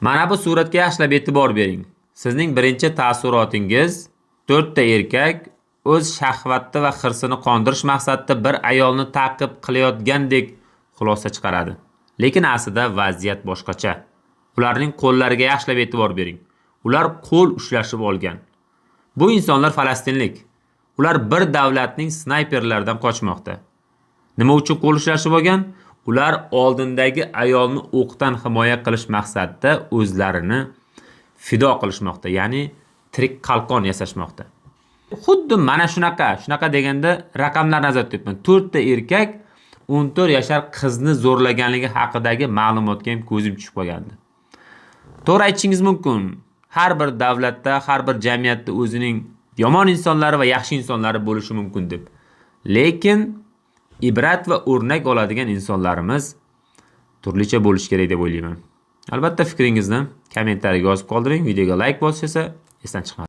Mana bu suratga yaxshilab e'tibor bering. Sizning birinchi taassurotingiz to'rtta erkak o'z shahvati va hirsini qondirish maqsadida bir ayolni ta'qib qilayotgandek xulosa chiqaradi. Lekin aslida vaziyat boshqacha. Ularning qo'llariga yaxshilab e'tibor bering. Ular qo'l ushlashib olgan. Bu insonlar falastinlik. Ular bir davlatning snayperlaridan qochmoqda. Nima uchun qo'l ushlashib olgan? Ular oldindagi ayolni o'qdan himoya qilish maqsadida o'zlarini fido qilishmoqda, ya'ni tirik qalqon yasashmoqda. Xuddi mana shunaqa, shunaqa deganda raqamlar nazarda tutyapman. 4 ta erkak 14 yashar qizni zo'rlaganligi haqidagi ma'lumotga ham ko'zim tushib qolgandi. To'g'ri aytishingiz mumkin. Har bir davlatda, har bir jamiyatda o'zining yomon insonlari va yaxshi insonlari bo'lishi mumkin deb. Lekin ibrat va o'rnak oladigan insonlarimiz turlicha bo'lishi kerak deb o'ylayman. Albatta fikringizni kommentariyaga yozib qoldiring. Videoga like bosish esa esdan chiqmasin.